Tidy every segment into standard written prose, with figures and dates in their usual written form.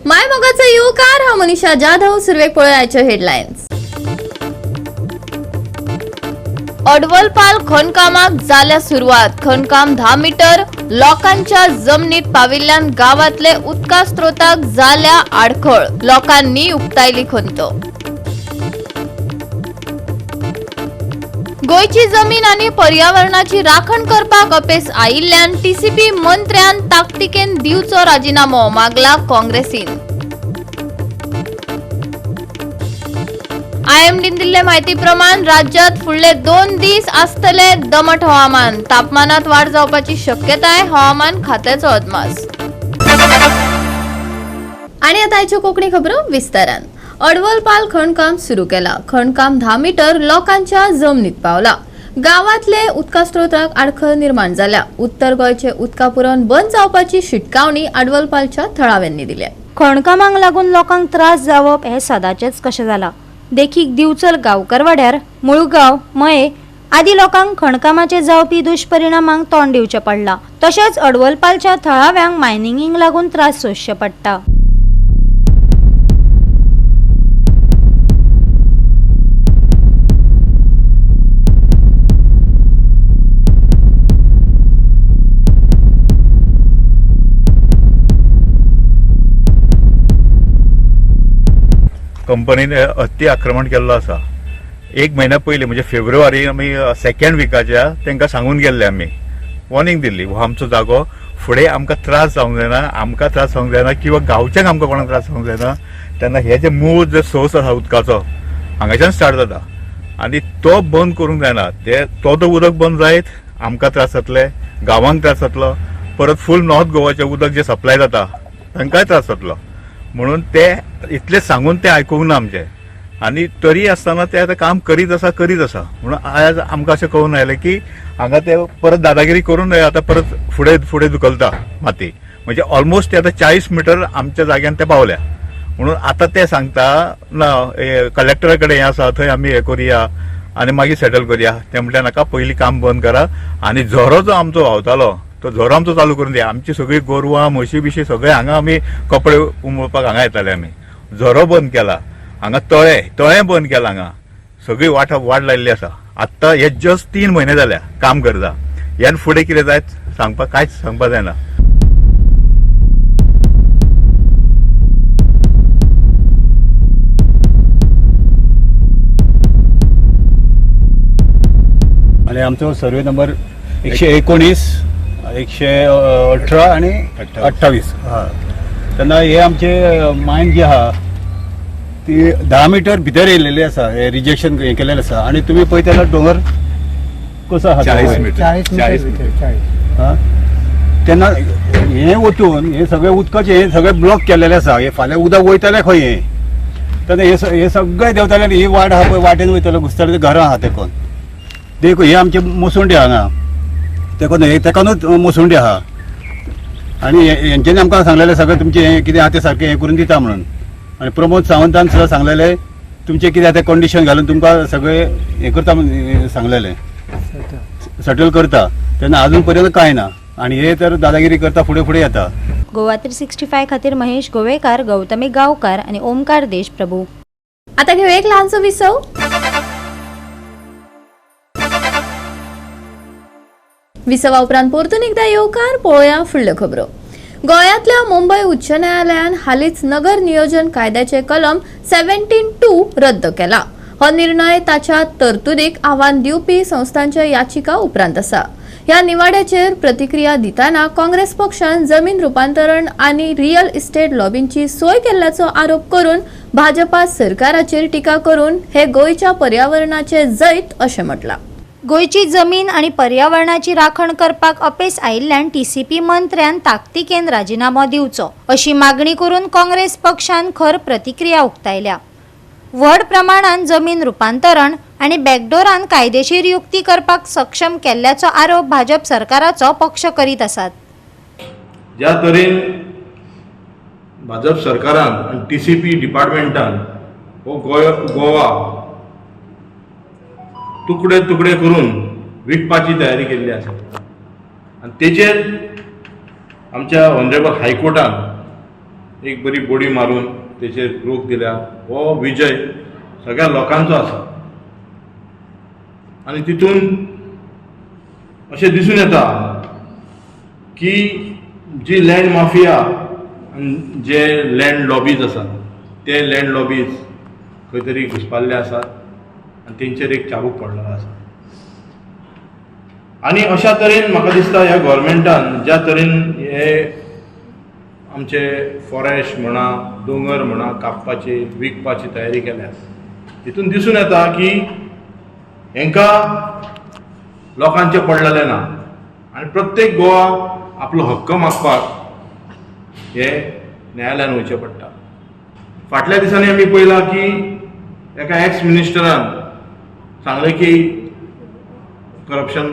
माय मोगाचो येवकार. हांव मनीषा जाधव. सुरवेक पळोवया हेडलायन्स. अडवलपाल खणकामाक जाल्या सुरवात. खणकाम 10 मीटर लोकांच्या जमनीत पाविल्ल्यान गावातले उदका स्त्रोताक जाल्या आडखळ. लोकांनी उक्तायली खंत. गोंयची जमीन आनी पर्यावरणाची राखण करपाक अपेस आयिल्ल्यान टीसीपी मंत्र्यान ताकतिकेन दिवचो राजिनामो, मागला काँग्रेसीन. आयएमडीन दिल्ले म्हायती प्रमाण राज्यात फुडले 2 दीस आसतले दमट हवामान. तापमानात वाड जावपाची शक्यताय, हवामान खात्याचो अदमास. आणि आता आयच्यो कोंकणी खबरो विस्तारान. अडवलपाल खणकाम सुरू केला. खणकाम 10 मीटर लोकांच्या जमनीत पावला. गावातले उदका स्त्रोताक आडखळ निर्माण जाल्या. उत्तर गोंयचे उदका पुरवण बंद जावपाची शिटकावणी आडवलपालच्या थळाव्यांनी दिल्या. खणकामांक लागून लोकांक त्रास जावप हें सदांचेंच कशें जालां. देखीक दिवचल गांवकारवाड्यार, मुळगांव, मये आदी लोकांक खणकामाचे जावपी दुश्परिणामांक तोंड दिवचें पडलां. तशेंच अडवलपालच्या थळाव्यांक मायनिंगीक लागून त्रास सोंसचे पडटा. कंपनीन अति आक्रमण केल्लो आसा. एक म्हयन्या पयलीं म्हणजे फेब्रुवारी आमी सेकंड विकाच्या तांकां सांगून गेल्ले, आमी वॉर्निंग दिल्ली, हो आमचो जागो, फुडें आमकां त्रास जावंक जायना, आमकां त्रास जावंक जायना किंवा गांवच्यांक आमकां कोणाक त्रास जावंक जायना. तेन्ना हे जे मूळ जे सोर्स आसा उदकाचो हांगाच्यान स्टार्ट जाता आनी तो बंद करूंक जायना. ते तो तो उदक बंद जायत आमकां त्रास जातले, गांवांक त्रास जातलो, परत फूल नॉर्थ गोवाचें उदक जें सप्लाय जाता तांकांय त्रास जातलो. म्हणून ते इतलें सांगून ते आयकूंक ना आमचें आनी तरी आसतना ते आतां काम करीत आसा करीत आसा. म्हणून आज आमकां अशें कळून आयलें की हांगा ते परत दादागिरी करून आतां परत फुडें फुडें धुकलता माती. म्हणजे ऑलमोस्ट ते आतां 40 मिटर आमच्या जाग्यान ते पावल्या. म्हणून आतां ते सांगता ना कलेक्टरा कडेन हें आसा थंय आमी हें करुया आनी मागीर सेटल करुया. ते म्हटल्यार नाका, पयलीं काम बंद करा आनी झरो जो आमचो व्हांवतालो तो झरो आमचो चालू करून दिया. आमची सगळी गोरवां म्हशी बिशी सगळे हांगा आमी कपडे उमळपाक हांगा येताले. आमी झरो बंद केला, हांगा तळें तळें बंद केलां, हांगा सगळी वाट वाड लायिल्ली आसा. आत्तां हे जस्ट 3 म्हयने जाल्या काम करता. ह्यान फुडें कितें जायत सांगपाक कांयच सांगपाक जायना. आणि आमचो सर्वे नंबर 119, 118 आणि 28. हा, तेन्ना हे आमचे मायन जी आहा ती 10 मिटर भितर येयलेली आसा. हे रिजेक्शन हे केलेलें आसा आणि तुमी पळयता जाल्यार दोंगर कसो आहा तो 40 पळय. Metre, 40 40 metre metre. 40. हा? तेन्ना हे वचून हे सगळे उदकाचे हे सगळे ब्लॉक केलेले आसा. हे फाल्यां उदक वयतलें खंय हे? तेन्ना हे सगळे देंवताले आनी ही वाट आहा पळय, वाटेन वयतले घुसतले घरां आहा तेकोन. देखून हे आमचे मोसुंडी हांगा तेकोन हे तेकानूच मोसुंडी आहा. आनी हेंच्यांनी आमकां सांगलेलें सगळें तुमचें हें कितें आहा तें सारकें हें करून दिता म्हणून. आनी प्रमोद सावंतान सुद्दां सांगलेलें तुमचें कितें आहा तें कंडिशन घालून तुमकां सगळें हें करता म्हणून सांगलेलें, सेटल करता. तेन्ना अजून पर्यंत कांय ना आनी हे तर दादागिरी करता, फुडें फुडें येता. गोवा 365 खातीर महेश गोवेकार, गौतमी गांवकार आनी ओमकार देशप्रभू. आता घेऊया एक लहानसो विसव. विसवा उपरांत परतून एकदा येवकार. पळोवया फुडल्यो खबरो. गोंयांतल्या मुंबय उच्च न्यायालयान हालींच नगर नियोजन कायद्याचे कलम 17(2) रद्द केला. हो निर्णय ताच्या तरतुदीक आव्हान दिवपी संस्थांच्या याचिका उपरांत आसा. ह्या निवाड्याचेर प्रतिक्रिया दितना काँग्रेस पक्षान जमीन रुपांतरण आनी रियल इस्टेट लॉबींची सोय केल्ल्याचो आरोप करून भाजपा सरकाराचेर टिका करून हे गोंयच्या पर्यावरणाचे जैत अशें म्हटलां. गोंयची जमीन आनी पर्यावरणाची राखण करपाक अपेस आयिल्ल्यान टीसीपी मंत्र्यान ताकतिकेन राजिनामो दिवचो अशी मागणी करून काँग्रेस पक्षान खर प्रतिक्रिया उक्तायल्या. व्हड प्रमाणान जमीन रुपांतरण आनी बॅकडोरान कायदेशीर युक्ती करपाक सक्षम केल्ल्याचो आरोप भाजप सरकाराचो पक्ष करीत आसात. ज्या तरेन भाजप सरकारान आनी टीसीपी डिपार्टमेंटान हो गोवा तुकडे तुकडे करून विकपाची तयारी केल्ली आसा आनी तेचेर आमच्या ऑनरेबल हायकोर्टान एक बरी बोडी मारून तेचेर रोख दिल्या. हो विजय सगळ्या लोकांचो आसा आनी तितून अशें दिसून येता की जी लँड माफिया आनी जे लँड लॉबीज आसात ते लँड लॉबीज खंय तरी घुसपाल्ले आसात आनी तेंचेर एक चाबूक पडलेलो आसा. आनी अशा तरेन म्हाका दिसता ह्या गोवोरमेंटान ज्या तरेन हे आमचे फॉरेस्ट म्हणा, दोंगर म्हणा कापपाची विकपाची तयारी केल्या, हितून दिसून येता की हेंकां लोकांचें पडलेलें ना आनी प्रत्येक गोवा आपलो हक्क मागपाक हे न्यायालयान वयचें पडटा. फाटल्या दिसांनी आमी पळयलां की एका एक्स मिनिस्टरान सांगलें की करप्शन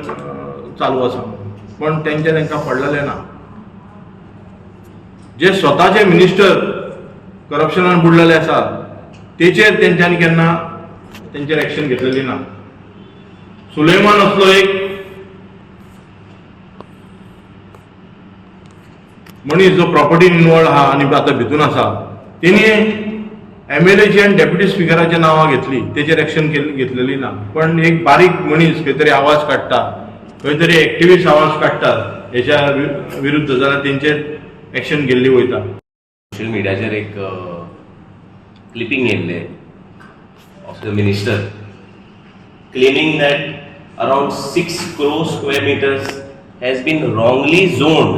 चालू आसा, पण तेंचें तांकां पडलेलें ना. जे स्वताचे मिनिस्टर करप्शनान बुडलेले आसात तेचेर तेंच्यांनी केन्ना तेंचेर एक्शन घेतलेली ना. सुलेमान असलो एक मनीस जो प्रॉपर्टी इनवॉल्व आहा आनी आतां भितून आसा, तेणी एमएलएची आनी डेप्युटी स्पिकराच्या नांवां घेतली, तेचेर एक्शन घेतलेली ना. पण एक बारीक मनीस खंय तरी आवाज काडटा, खंय तरी एक्टिविस्ट आवाज काडटात हेच्या विरुद्ध जाल्यार तेंचेर एक्शन घेल्ली वयता. सोशल मिडियाचेर एक क्लिपींग येयल्लें of the minister claiming that around 6 crore square meters has been wrongly zoned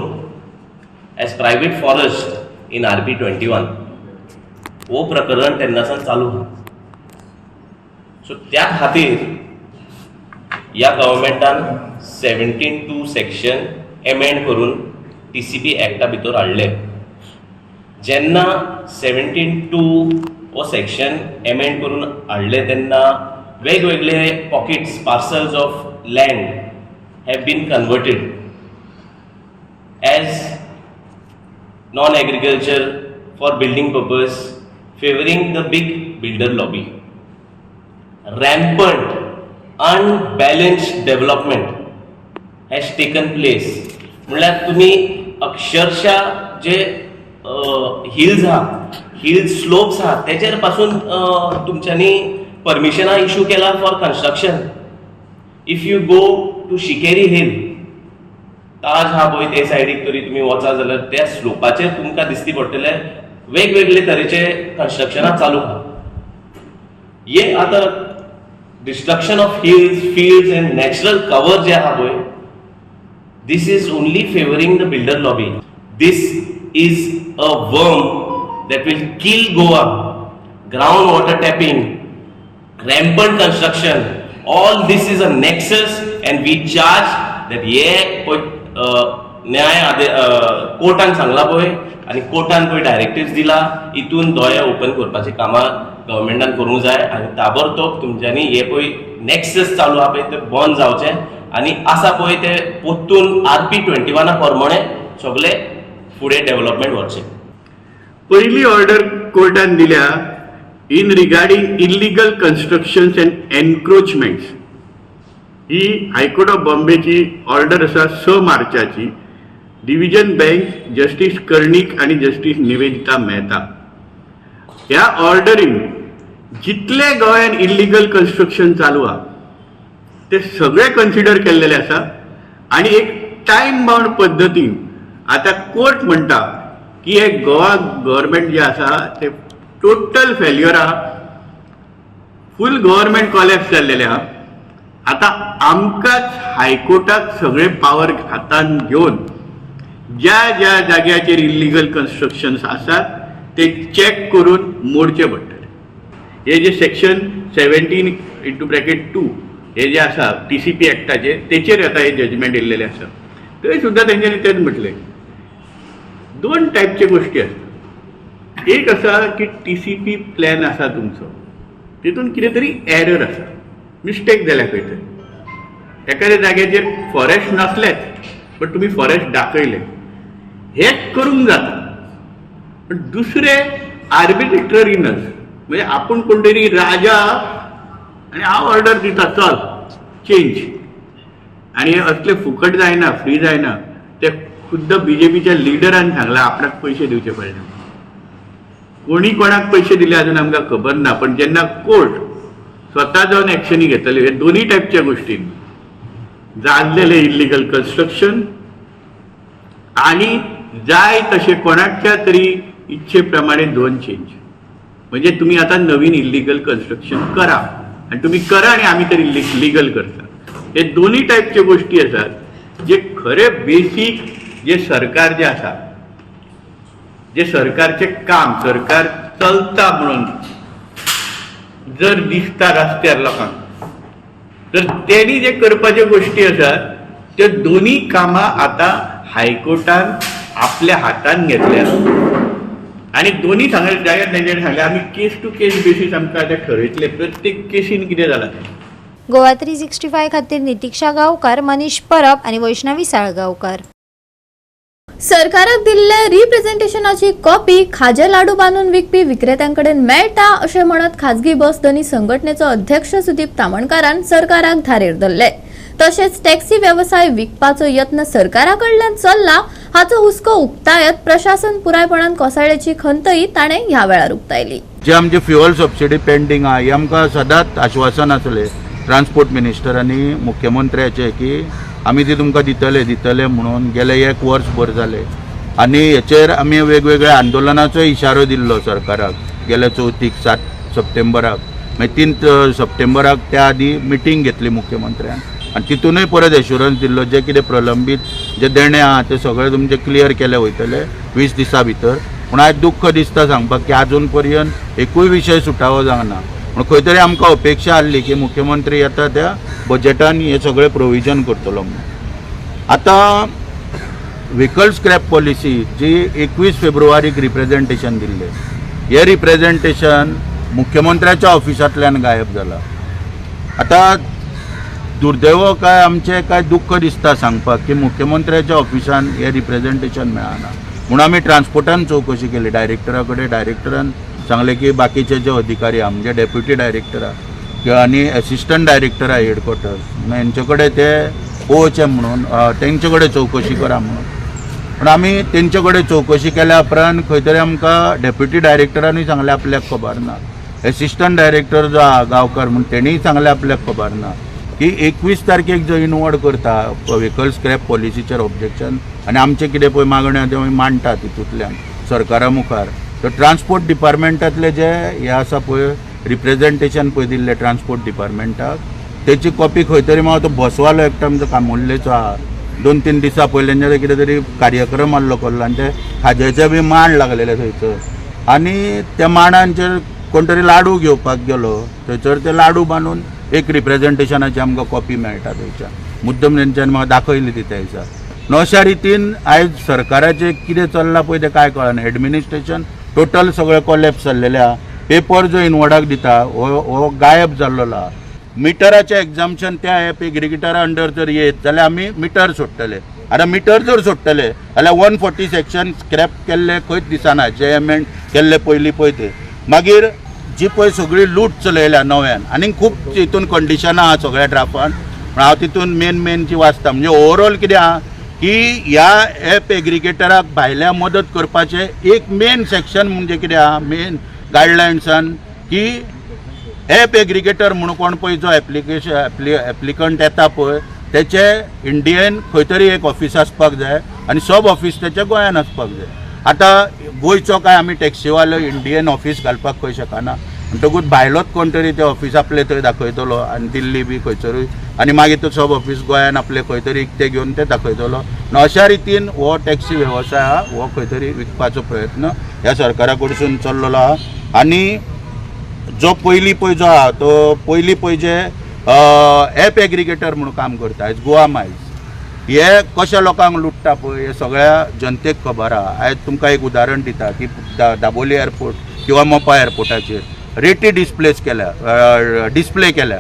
as private forest in RP 21. हो प्रकरण तेन्नासान चालू आहा. सो त्या खातीर ह्या गव्हर्मेंटान 17(2) सेक्शन एमेंड करून टीसीपी एक्टा भितर हाडले. जेन्ना 17(2) हो सेक्शन एमेंड करून हाडले तेन्ना वेगवेगळे pockets, parcels of land have been converted as non agriculture for building purpose, favouring the big builder lobby. Rampant unbalanced development has taken place. म्हणल्यार तुमी अक्षरशा जे हिल्स आहा, हिल स्लोप्स आहा, तेजेर पासून तुमच्यांनी परमिशनां इशू केला for construction. If you go to Shinkeri hill, Taj आहा पळय ते सायडीक तरी तुमी वचा जाल्यार त्या स्लोपाचेर तुमकां दिसती पडटले वेगवेगळे तरेचे कन्स्ट्रक्शनां चालू आहा. हे आतां destruction of hills, fields and natural cover जे आहा पळय, this is only favouring the builder lobby. This is a worm that will kill Goa. Ground water tapping, rampant construction, all this is a nexus, and we charge that हे पळय न्याय कोर्टान सांगला पळय आनी कोर्टान पळय directives दिला, हितून दोळे ओपन करपाची कामां गव्हर्मेंटान करूंक जाय आनी ताबडतोब तुमच्यांनी हे पळय नॅक्सस चालू आहा पळय ते बंद जावचे आनी आसा पळय ते पोत्तून आरपी 21 प्रमाणे सगळे फुडें डेव्हलपमेंट व्हरचें. पहिली ऑर्डर कोर्टान दिल्या in regarding illegal constructions and encroachments. He high court of बॉम्बेची order आसा 6 मार्चाची, डिव्हिजन बेंच, जस्टीस कर्णीक आणि जस्टीस निवेदिता मेहता. ह्या ऑर्डरीन जितले गोंयान इल्लिगल कन्स्ट्रक्शन चालू आहा ते सगळे कन्सिडर केल्लेले आसा आणि एक टायम बाउंड पद्दतीन आतां कोर्ट म्हणटा की हे गोवा गव्हर्मेंट जे आसा ते टोटल फेल्युअर आहा, फूल गव्हर्मेंट कॉलॅप्स जाल्लेले आहा. आतां आमकांच हायकोर्टाक सगळे पावर हातान घेवन ज्या ज्या जाग्याचेर इल्लिगल कन्स्ट्रक्शन्स आसात ते चॅक करून मोडचे पडटले. हे जे section 17(2) हे जे आसा टीसीपी एक्टाचे, तेचेर आतां हे जजमेंट येयल्लेलें आसा. थंय सुद्दां तेंच्यांनी तेंच म्हटलें, दोन टायपचे गोश्टी आसता. एक आसा की टीसीपी प्लॅन आसा तुमचो, तितून कितें तरी एरर आसा, मिस्टेक जाल्या खंय तरी, एखाद्या जाग्याचेर फॉरेस्ट नासलेच बट तुमी फॉरेस्ट दाखयले, हें करूंक जाता. पण दुसरें आर्बिट्ररीनस, म्हणजे आपूण कोण तरी राजा आनी हांव ऑर्डर दिता, चल चेंज. आनी हे असले फुकट जायना, फ्री जायना. ते खुद्द बीजेपीच्या लिडरान सांगला आपणाक पयशे दिवचे पडले. कोणी कोणाक पयशे दिले अजून आमकां खबर ना, पण जेन्ना कोर्ट स्वता जावन एक्शनी घेतली हे दोन्ही टायपच्या गोष्टीन जाल्लेले इल्लिगल कन्स्ट्रक्शन आणि जाय तशे कोणाच्या तरी इच्छे प्रमाणे झोन चेंज, म्हणजे तुम्ही आता नवीन इल्लिगल कन्स्ट्रक्शन करा आणि तुम्ही करा आणि आम्ही तरी लिगल करता. हे दोन्ही टायपच्यो गोष्टी आसात जे खरे बेसीक जे सरकार जे आसा, जे सरकारचे काम, सरकार चलता म्हणून जर दिसता रस्त्यार लोकांक, तर तेणी जे करपाच्यो गोष्टी आसात त्यो दोन्ही कामां आतां हायकोर्टान आपल्या हातान घेतल्या. आनी दोन्ही सांगले जाग्यार तेंच्यांनी सांगलें आमी केस टू केस बेसीस आमकां आतां ठरयतले प्रत्येक केसीन कितें जालां तें. गोवा 365 खातीर नितिक्षा गांवकार, मनीष परब आनी वैष्णवी साळगांवकार. सरकाराक दिल्ले रिप्रेझेंटेशनाची कॉपी खाजे लाडू बांदून विकपी विक्रेत्यांकडेन मेळटा अशें म्हणत खाजगी बस धनी संघटनेचो अध्यक्ष सुदीप तामणकारान सरकाराक धारेर धरले. तशेंच टॅक्सी वेवसाय विकपाचो यत्न सरकारा कडल्यान चल्ला हाचो हुस्को उक्तायत प्रशासन पुरायपणान कोसळ्याची खंतय ताणें ह्या वेळार उक्तायली. जे आमचे फ्युअल सबसिडी पेंडींग आहा हे आमकां सदांच आश्वासन आसलें ट्रान्सपोर्ट मिनिस्टर आनी मुख्यमंत्र्याचे की आमी ती तुमकां दितले दितले म्हणून गेले एक वर्सभर जालें. आनी हेचेर आमी वेगवेगळ्या आंदोलनाचो इशारो दिल्लो सरकाराक गेल्या चवथीक 7 सप्टेंबराक, मागीर 3 सप्टेंबराक त्या आदी मिटींग घेतली मुख्यमंत्र्यान आनी तितूनय परत एश्युरन्स दिल्लो जे कितें प्रलंबीत जे देणे आहा ते सगळे तुमचे क्लियर केले वयतले 20 दिसां भितर. पूण आयज दुख्ख दिसता सांगपाक की आजून पर्यंत एकूय विशय सुटावो जावना. पूण खंय तरी आमकां अपेक्षा आसली की मुख्यमंत्री येता त्या बजेटान हे सगळें प्रोविजन करतलो म्हणून. आतां व्हिकल स्क्रॅप पॉलिसी जी 21 फेब्रुवारीक रिप्रेझेंटेशन दिल्लें, हें रिप्रेझेंटेशन मुख्यमंत्र्याच्या ऑफिसांतल्यान गायब जालां. आतां दुर्दैव काय आमचें काय दुख्ख दिसता सांगपाक की मुख्यमंत्र्याच्या ऑफिसान हें रिप्रेझेंटेशन मेळना म्हणून आमी ट्रान्सपोर्टान चवकशी केली डायरेक्टरा कडेन. डायरेक्टरान सांगलें की बाकीचे जे अधिकारी आहा म्हणजे डेप्युटी डायरेक्टर आहा किंवा आनी एसिस्टंट डायरेक्टर आहा हेडक्वॉर्टर्स हेंचे कडेन ते पळोवचें म्हणून तेंचे कडेन चवकशी करा म्हणून. पूण आमी तेंचे कडेन चवकशी केल्या उपरांत खंय तरी आमकां डेप्युटी डायरेक्टरानूय सांगलें आपल्याक खबर ना, एसिस्टंट डायरेक्टर जो आहा गांवकार म्हूण तेणीय सांगलें आपल्याक खबर ना की 21 तारखेक जो इनवर्ड करता व्हिकल स्क्रॅप पॉलिसीचेर ऑब्जेक्शन आनी आमचें कितें पळय मागण्यो त्यो आमी मांडटा तितूंतल्यान सरकारा मुखार. तर ट्रान्सपोर्ट डिपार्टमेंटांतले जे हे आसा पळय रिप्रेझेंटेशन पळय दिल्लें ट्रान्सपोर्ट डिपार्टमेंटाक तेची कॉपी खंय तरी म्हाका तो बसवालो एकटो आमचो कामुर्लेचो आहा 2-3 दिसां पयलीं तेंचे कितें तरी कार्यक्रम आहलो कसलो आनी ते खाज्याचे बी मांड लागलेले थंयसर आनी त्या मांडांचेर कोण तरी लाडू घेवपाक गेलो थंयसर ते लाडू बांदून एक रिप्रेझेंटेशनाची आमकां कॉपी मेळटा थंयच्यान मुद्दम तेंच्यांनी म्हाका दाखयली ती त्या दिसा. अशा रितीन आयज सरकाराचें कितें चल्लां पळय तें कांय कळना. एडमिनिस्ट्रेशन टोटल सगळें कोलॅप्स जाल्लेलें आहा. पेपर जो इनवर्डाक दिता हो गायब जाल्लो आहा. मिटराचें एग्जामशन त्या एप एग्रिगेटरा अंडर जर येत जाल्यार आमी मिटर सोडटले. आतां मिटर जर सोडटले जाल्यार 140 सेक्शन स्क्रॅप केल्ले खंयच दिसना, जे एमेंड केल्ले पयलीं पळय ते. मागीर जी पळय सगळी लूट चलयल्या नव्यान आनी खूब हितून कंडिशनां आहा सगळ्या ड्राफ्टान, पूण हांव तितून मेन मेन जी वाचता म्हणजे ओवरऑल कितें आहा की ह्या एप एग्रिगेटराक भायल्या मदत करपाचें एक मेन सेक्शन म्हणजे कितें आहा मेन गायडलायन्सान की एप एग्रिगेटर म्हणून कोण पळय जो एप्लिकेशन एप्लिकंट येता पळय तेचे इंडियन खंय तरी एक ऑफिस आसपाक जाय आनी सब ऑफिस तेचे गोंयान आसपाक जाय. आतां गोंयचो काय आमी टॅक्सीवालो इंडियन ऑफिस घालपाक खंय शकना म्हणटकूच भायलोच कोण तरी ते ऑफिस आपले थंय दाखयतलो आनी दिल्ली बी खंयसरूय आनी मागीर तो सब ऑफिस गोंयान आपले खंय तरी इकते घेवन ते दाखयतलो. आनी अशा रितीन हो टॅक्सी वेवसाय आहा हो खंय तरी विकपाचो प्रयत्न ह्या सरकारा कडसून चल्लेलो आहा. आनी जो पयलीं पळय जो आहा तो पयलीं पळय जे एप एग्रिगेटर म्हणून काम करता आयज गोवा मायल्स हे कशे लोकांक लुट्टा पळय हे सगळ्या जनतेक खबर आहा. आयज तुमकां एक उदाहरण दिता की दाबोली एअरपोर्ट किंवा मोपा एअरपोर्टाचेर रेटी डिस्प्लेस केल्या डिस्प्ले केल्या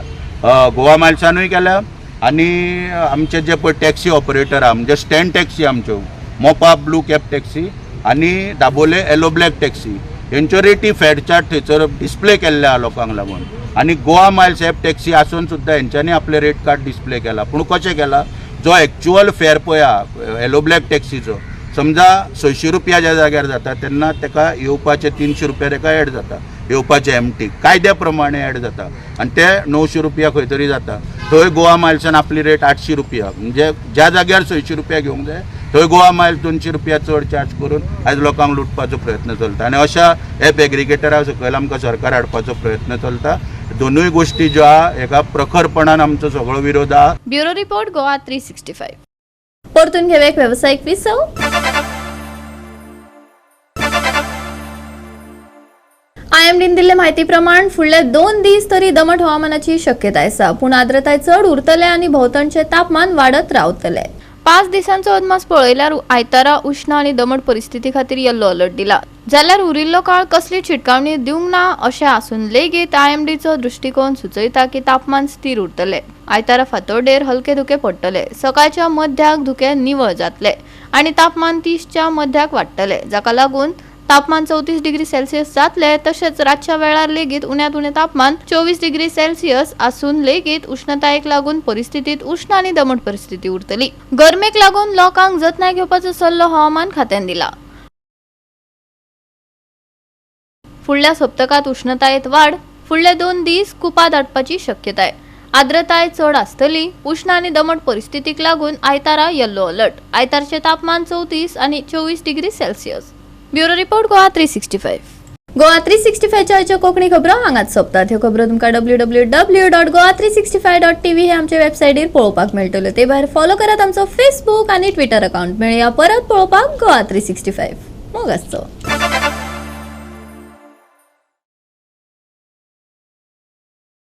गोवा मायल्सानूय केल्या आनी आमचे जे पळय टॅक्सी ऑपरेटर आहा म्हणजे स्टँड टॅक्सी आमच्यो मोपा ब्लू कॅब टॅक्सी आनी दाबोले येलो ब्लॅक टॅक्सी हेंच्यो रेटी फॅट चार्ट थंयसर डिस्प्ले केल्ले आहा लोकांक लागून. आनी गोवा मायल्स एप टॅक्सी आसून सुद्दां हेंच्यांनी आपले रेट कार्ड डिस्प्ले केला, पूण कशें केला जो एक्चुअल फेर पळय आहा येलो ब्लॅक टॅक्सीचो समजा 600 रुपया ज्या जाग्यार जाता तेन्ना ताका येवपाचे 300 रुपया ताका एड जाता, येवपाचे एमटी कायद्या प्रमाणे एड जाता आनी ते 900 रुपया खंय तरी जाता. थंय गोवा मायल्सान आपली रेट 800 रुपया, म्हणजे ज्या जाग्यार 600 रुपया घेवंक जाय थंय गोवा मायल्स 200 रुपया चड चार्ज करून आयज लोकांक लुटपाचो प्रयत्न चलता. आनी अशा एप एग्रिगेटरा सकयल आमकां सरकार हाडपाचो प्रयत्न चलता. दोनूय गोश्टी ज्यो आहा हेका प्रखरपणान आमचो सगळो विरोध आहा. Bureau report, Goa 365. परतून घेवया एक वेवसायीक विसव. आयएमडीन दिल्ले म्हायती प्रमाण फुडले 2 दीस तरी दमट हवामानाची शक्यताय आसा, पूण आर्द्रताय चड उरतले आनी भोंवतणचे तापमान वाडत रावतले. 5 दिसांचो अदमास पळयल्यार आयतारा उश्ण आनी दमट परिस्थिती खातीर येल्लो अलर्ट दिला, जाल्यार उरिल्लो काळ कसली शिटकावणी दिवंक ना अशें आसून लेगीत आयएमडीचो दृश्टिकोन सुचयता की तापमान स्थिर उरतले. आयतारा फांतोडेर हलके धुके पडटले, सकाळच्या मध्याक धुके निवळ जातले आनी तापमान 30च्या मध्याक वाडटले, जाका लागून तापमान 34 डिग्री सेल्सियस जातले. तशेंच रातच्या वेळार लेगीत उण्यांत उणें तापमान 24 डिग्री सेल्सियस आसून लेगीत उष्णतायेक लागून परिस्थितीत उश्ण आनी दमट परिस्थिती उरतली. गरमेक लागून लोकांक जतनाय घेवपाचो सल्लो हवामान खात्यान दिला. फुडल्या सप्तकात उष्णतायेत वाड, फुडले 2 दीस कुपां दाटपाची शक्यताय, आर्द्रताय चड आसतली. उश्ण आनी दमट परिस्थितीक लागून आयतारा येल्लो अलर्ट. आयतारचें तापमान 34 आनी 24 degree Celsius. Bureau report, Goa 365. Goa 365च्या आयच्यो कोंकणी खबरो हांगाच सोंपतात. ह्यो खबरो तुमकां www.goa365.tv हे आमचे वेबसायटीर पळोवपाक मेळटल्यो. ते भायर फॉलो करात आमचो फेसबूक आनी ट्विटर अकाउंट. मेळया परत पळोवपाक गोवा 365. मोग आसचो.